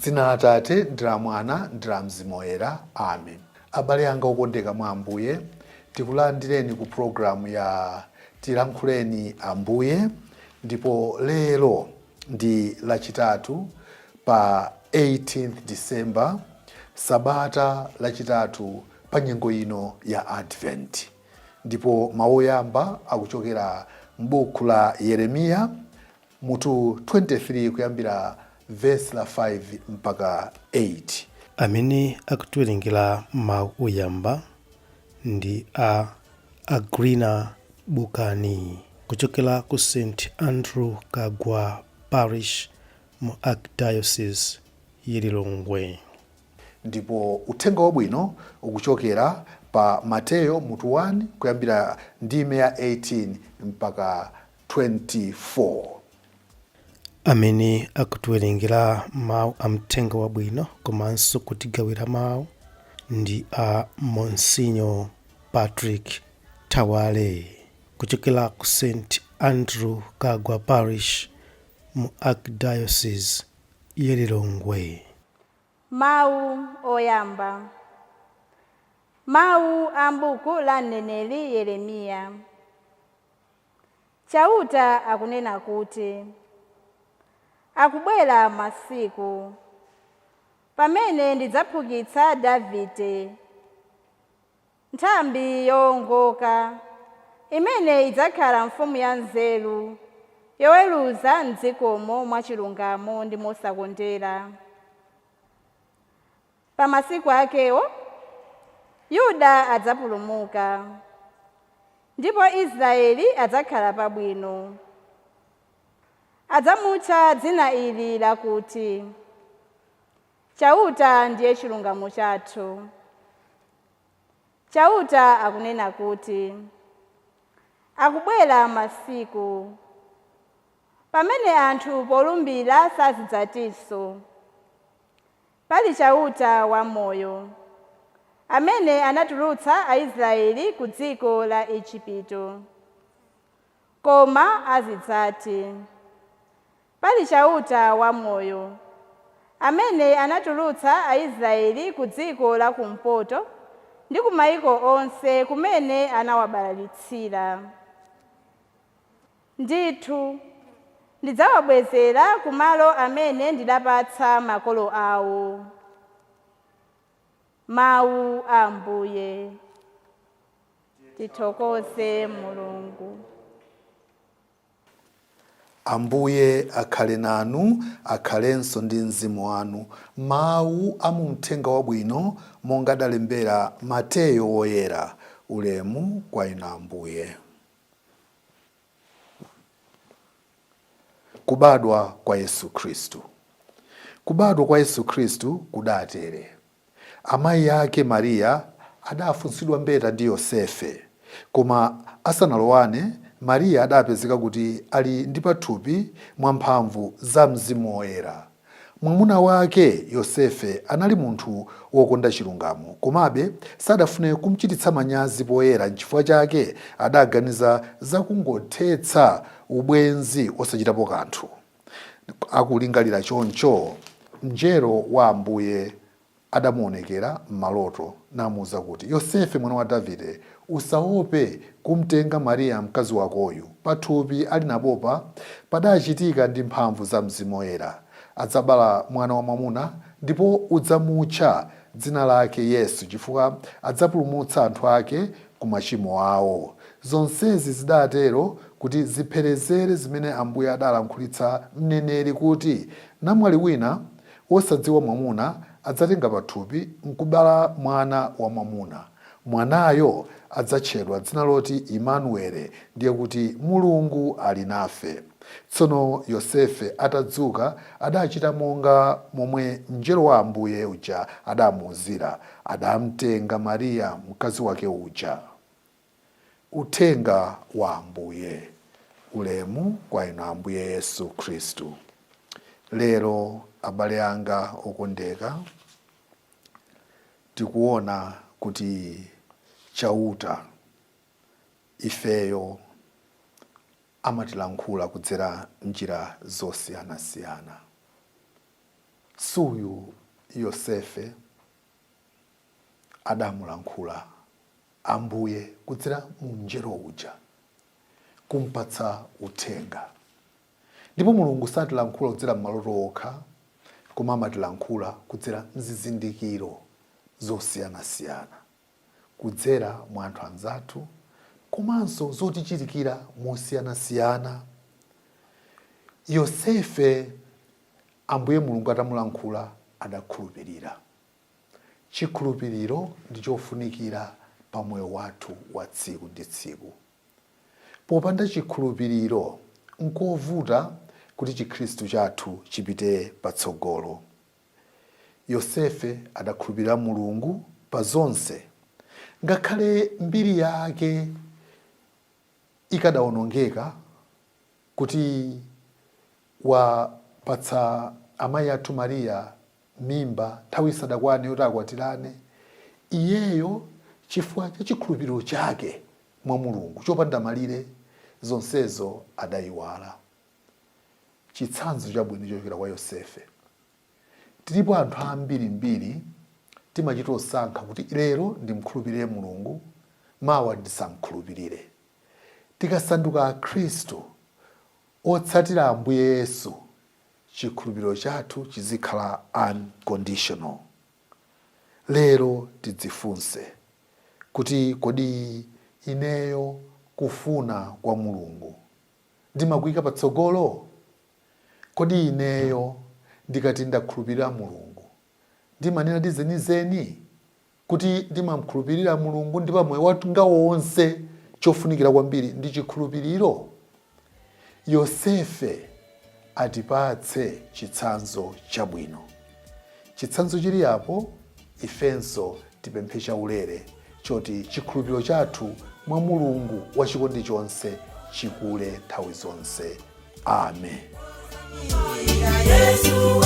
M'dzina la Atate, ndi la Mwana, ndi la Mzimu Woyera. Amen. Abale anga okondeka mwa Ambuye, tikulandireni ku programu ya Tilankhuleni Ambuye, ndipo lero ndi Lachitatu pa 18th December, sabata lachitatu pa nyengo ino ya Advent. Ndipo mawu oyamba akuchokera m'buku la Yeremiya mutu 23 kuyambira vesi la 5 mpaka 8. Amene akutiwerengera mawu oyamba ndi a Agrina Bukani kuchokera ku St Andrew Kagwa Parish mu Archdiocese ya Lilongwe. Ndipo uthenga wabwino ukuchokera pa Mateyo mutu 1 kuyambira ndime ya 18 mpaka 24. Amene akutiwerengera mawu a mthenga wabwino komanso kutigawira mawu ndi a Monsinyo Patrick Thawale kuchokera ku St Andrew Kagwa Parish mu Archdiocese ya Lilongwe. Mawu oyamba. Mawu a m'buku la mneneri Yeremiya. Chauta akunena kuti, Akubwera masiku, pamene ndidzaphukitsa Davide, nthambi yowongoka, imene idzakhala mfumu yanzeru, yoweruza m'dzikomo mwachilungamo ndi mosakondera. Pa masiku akewo, Yuda adzapulumuka, ndipo Israeli adzakhala pabwino. Adzamutcha dzina ili lakuti, Chauta ndiye chilungamo chathu. Chauta akunena kuti, Akubwera masiku, pamene anthu polumbira sazidzatinso, Pali Chauta wamoyo, amene anatulutsa Aisraeli ku dziko la Ejipito. Koma azidzati, Pali Chauta wamoyo, amene anatulutsa Aisraeli ku dziko la kumpoto ndi ku maiko onse kumene anawabalalitsira. Ndithu, ndidzawabwezera ku malo amene ndidapatsa makolo awo. Mawu a Ambuye. Tithokoze Mulungu. Ambuye akhale nanu, akhalenso ndi mzimu wanu. Mawu a mu Mthenga Wabwino monga adalembera Mateyo Woyera. Ulemu kwa Inu Ambuye. Kubadwa kwa Yesu Khristu. Kubadwa kwa Yesu Khristu kudatere. Amayi ake Maria adaafunsidwa mbeta ndi Yosefe. Koma asanalowane, Maria adapezeka kuti ali ndi pathupi mwa mphamvu za Mzimu Woyera. Mwamuna wake Yosefe anali munthu wokonda chilungamo, komabe sadafune kumchititsa manyazi poyera, nchifukwa chake adaganiza za kungothetsa ubwenzi osachitapo kanthu. Akulingalira choncho, mnjelo wa Ambuye adamuwonekera m'maloto namuuza kuti, Yosefe mwana wa Davide, usaope kumtenga Maria mkazi wakoyu. Pathupi ali napopa padachitika ndi mphamvu za Mzimu Woyera. Adzabala mwana wamwamuna, ndipo udzamutcha dzina lake Yesu, chifukwa adzapulumutsa anthu ake ku machimo ao. Zonsezi zidatero kuti zipherezere zimene Ambuye adalankhulitsa mneneri kuti, Namwali wina wosadziwa mwamuna adzatenga pathupi nkubala mwana wamwamuna. Mwanayo adzatchedwa dzina loti Imanuele, ndiye kuti, Mulungu ali nafe. Tsono Yosefe atadzuka, adachita monga momwe mnjelo wa Ambuye uja adamuuzira. Adamtenga Maria mkazi wake uja. Uthenga wa Ambuye. Ulemu kwa Inu Ambuye Yesu Khristu. Lero abale anga okondeka, tikuona kuti Chauta ifeyo amatilankhula kudzera m'njira zosiyanasiyana. Suyu Yosefe adamulankhula Ambuye kudzera mu mngelo uja, kumpatsa uthenga. Ndipo Mulungu satilankhula kudzera m'maloto okha, koma amatilankhula kudzera mzizindikiro zosiyanasiyana, kudzera mwa anthu anzathu komanso zotichitikira mosiyanasiyana. Yosefe Ambuye Mulungu atamulankhula adakhulupirira. Chikhulupiriro ndi chofunikira pa moyo wathu wa tsiku ndi tsiku. Popanda chikhulupiriro nkovuta kuti chikhristu chathu chipite patsogolo. Yosefe adakhulupirira Mulungu pa zonse. Ngakhale mbiri yake ikadaonongeka kuti wapatsa amayi athu Mariya mimba nthawi isadakwane yoti akwatirane, iyeyo chifukwa cha chikhulupiriro chake mwa Mulungu chopanda malire, zonsezo adayiwala. Chitsanzo chabwino chochokera kwa Yosefe. Tilipo anthu ambirimbiri timachita osankha kuti lero ndimkhulupirire Mulungu, mawa ndisamkhulupirire. Tikasanduka Akhristu otsatira Ambuye Yesu, chikhulupiriro chathu chizikhala unconditional. Lero tidzifunse kuti, kodi ineyo kufuna kwa Mulungu ndimakuyika patsogolo? Kodi ineyo ndikati ndakhulupirira Mulungu, ndimanena ndi zenizeni kuti ndimamkhulupirira Mulungu ndi pa moyo wanga wonse chofunikira kwambiri ndi chikhulupiriro? Yosefe atipatse chitsanzo chabwino. Chitsanzo chili apo, ifenso tipemphe chaulere choti chikhulupiriro chathu mwa Mulungu wachikondi chonse chikule nthawi zonse. Amen. Yesu.